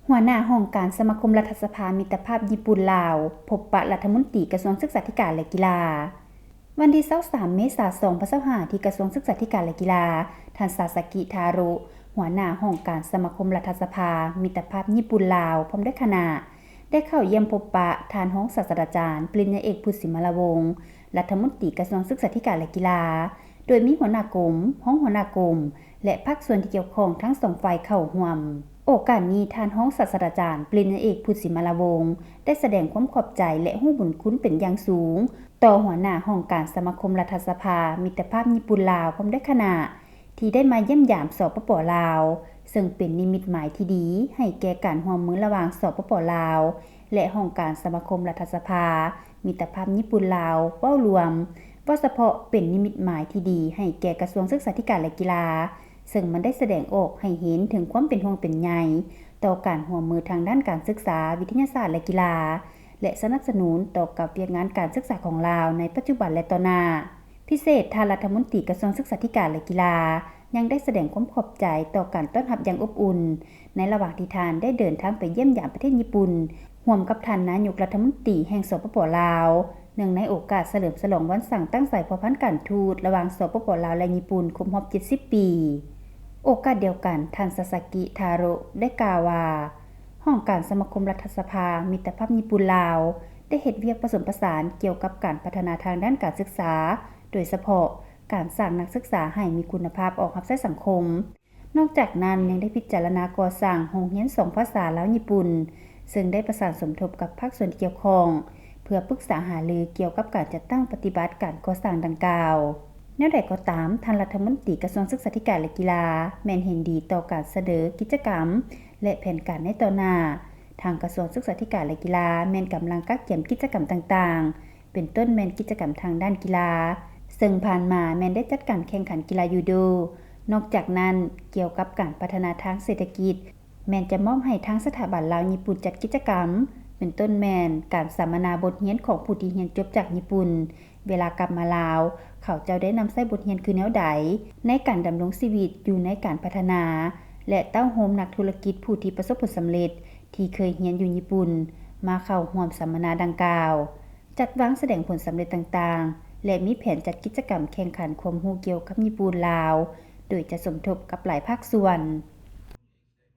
ຫົວໜ້າຫ້ອງການສະມາຄົມລັດຖະສະພາມິດຕະພາບຍີ່ປຸ່ນ-ລາວ ພົບປະລັດຖະມົນຕີກະຊວງສຶກສາທິການ ແລະ ກິລາ. ວັນທີຊາວສາມ ເມສາ ສອງພັນຊາວຫ້າ ທີ່ກະຊວງສຶກສາທິການ ແລະ ກິລາ, ທ່ານ ຊາຊາກິ ທາໂຣ ຫົວໜ້າຫ້ອງການສະມາຄົມລັດຖະສະພາມິດຕະພາບຍີ່ປຸ່ນ-ລາວ ພ້ອມດ້ວຍຄະນະ ໄດ້ເຂົ້າຢ້ຽມພົບປະທ່ານຮອງສາດສະດາຈານ ປະລິນຍາເອກ ພຸດ ສີມາລາວົງ ລັດຖະມົນຕີກະຊວງສຶກສາທິການ ແລະ ກິລາ, ໂດຍມີຫົວໜ້າກົມ, ຮອງຫົວໜ້າກົມ ແລະ ພາກສ່ວນທີ່ກ່ຽວຂ້ອງທັງສອງຝ່າຍເຂົ້າຮ່ວມ. ໂອກາດນີ້, ທ່ານຮອງສາດສະດາຈານ ປະລິນຍາເອກ ພຸດ ສີມາລາວົງ ໄດ້ສະແດງຄວາມຂອບໃຈ ແລະ ຮູ້ບຸນຄຸນເປັນຢ່າງສູງ ຕໍ່ຫົວໜ້າຫ້ອງການສະມາຄົມລັດຖະສະພາມິດຕະພາບຍີ່ປຸ່ນ-ລາວ ພ້ອມດ້ວຍຄະນະ ທີ່ໄດ້ມາຢ້ຽມຢາມ ສປປ ລາວ, ເຊິ່ງເປັນນິມິດໝາຍທີ່ດີໃຫ້ແກ່ການຮ່ວມມືລະຫວ່າງ ສປປ ລາວ ແລະ ຫ້ອງການສະມາຄົມລັດຖະສະພາມິດຕະພາບຍີ່ປຸ່ນ-ລາວ ເວົ້າລວມ, ເວົ້າສະເພາະເປັນນິມິດໝາຍທີ່ດີໃຫ້ແກ່ກະຊວງສຶກສາທິການ ແລະ ກິລາ, ເຊິ່ງມັນໄດ້ສະແດງອອກໃຫ້ເຫັນເຖິງຄວາມເປັນຫ່ວງເປັນໃຍຕໍ່ການຮ່ວມມືທາງດ້ານການສຶກສາ, ວິທະຍາສາດ ແລະ ກິລາ ແລະ ສະໜັບສະໜູນຕໍ່ກັບວຽກງານການສຶກສາຂອງລາວໃນປັດຈຸບັນ ແລະ ຕໍ່ໜ້າ. ພິເສດ, ທ່ານລັດຖະມົນຕີກະຊວງສຶກສາທິການ ແລະ ກິລາ ຍັງໄດ້ສະແດງຄວາມຂອບໃຈຕໍ່ການຕ້ອນຮັບຢ່າງອົບອຸ່ນ ໃນລະຫວ່າງທີ່ທ່ານໄດ້ເດີນທາງໄປຢ້ຽມຢາມປະເທດຍີ່ປຸ່ນ ຮ່ວມກັບທ່ານນາຍົກລັດຖະມົນຕີແຫ່ງ ສປປ ລາວ, ເນື່ອງໃນໂອກາດສະເຫຼີມສະຫຼອງວັນສ້າງຕັ້ງສາຍພົວພັນການທູດລະຫວ່າງ ສປປ ລາວ ແລະ ຍີ່ປຸ່ນ ຄົບຮອບເຈັດສິບປີ. ໂອກາດດຽວກັນ, ທ່ານ ຊາຊາກິ ທາໂຣ ໄດ້ກ່າວວ່າ ຫ້ອງການສະມາຄົມລັດຖະສະພາມິດຕະພາບຍີ່ປຸ່ນ-ລາວ ໄດ້ເຮັດວຽກປະສົມປະສານກ່ຽວກັບການພັດທະນາທາງດ້ານການສຶກສາ, ໂດຍສະເພາະການສ້າງນັກສຶກສາໃຫ້ມີຄຸນນະພາບອອກຮັບໃຊ້ສັງຄົມ. ນອກຈາກນັ້ນ, ຍັງໄດ້ພິຈາລະນາກໍ່ສ້າງໂຮງຮຽນສອງພາສາລາວຍີ່ປຸ່ນ, ເຊິ່ງໄດ້ປະສານສົມທົບກັບພາກສ່ວນທີ່ກ່ຽວຂ້ອງ ເພື່ອປຶກສາຫາລືກ່ຽວກັບການຈັດຕັ້ງປະຕິບັດການກໍ່ສ້າງດັ່ງກ່າວ. ແນວໃດກໍຕາມ, ທ່ານລັດຖະມົນຕີກະຊວງສຶກສາທິການ ແລະ ກິລາ ແມ່ນເຫັນດີຕໍ່ການສະເໜີກິດຈະກຳ ແລະ ແຜນການໃນຕໍ່ໜ້າ. ທາງກະຊວງສຶກສາທິການ ແລະ ກິລາ ແມ່ນກຳລັງກະກຽມກິດຈະກຳຕ່າງໆ, ເປັນຕົ້ນແມ່ນກິດຈະກຳທາງດ້ານກິລາ, ເຊິ່ງຜ່ານມາແມ່ນໄດ້ຈັດການແຂ່ງຂັນກິລາຢູໂດ. ນອກຈາກນັ້ນ, ກ່ຽວກັບການພັດທະນາທາງເສດຖະກິດ, ແມ່ນຈະມອບໃຫ້ທາງສະຖາບັນລາວຍີ່ປຸ່ນຈັດກິດຈະກຳ, ເປັນຕົ້ນແມ່ນການສຳມະນາບົດຮຽນຂອງຜູ້ທີ່ຮຽນຈົບຈາກຍີ່ປຸ່ນ, ເວລາກັບມາລາວ, ເຂົາເຈົ້າໄດ້ນຳໃຊ້ບົດຮຽນຄືແນວໃດ ໃນການດຳລົງຊີວິດຢູ່ໃນການພັດທະນາ ແລະ ເຕົ້າໂຮມນັກທຸລະກິດຜູ້ທີ່ປະສົບຜົນສຳເລັດ ທີ່ເຄີຍຮຽນຢູ່ຍີ່ປຸ່ນ ມາເຂົ້າຮ່ວມສຳມະນາດັ່ງກ່າວ, ຈັດວາງສະແດງຜົນສຳເລັດຕ່າງໆ ແລະ ມີແຜນຈັດກິດຈະກຳແຂ່ງຂັນຄວາມຮູ້ກ່ຽວກັບຍີ່ປຸ່ນ-ລາວ, ໂດຍຈະສົມທົບກັບຫຼາຍພາກສ່ວນ.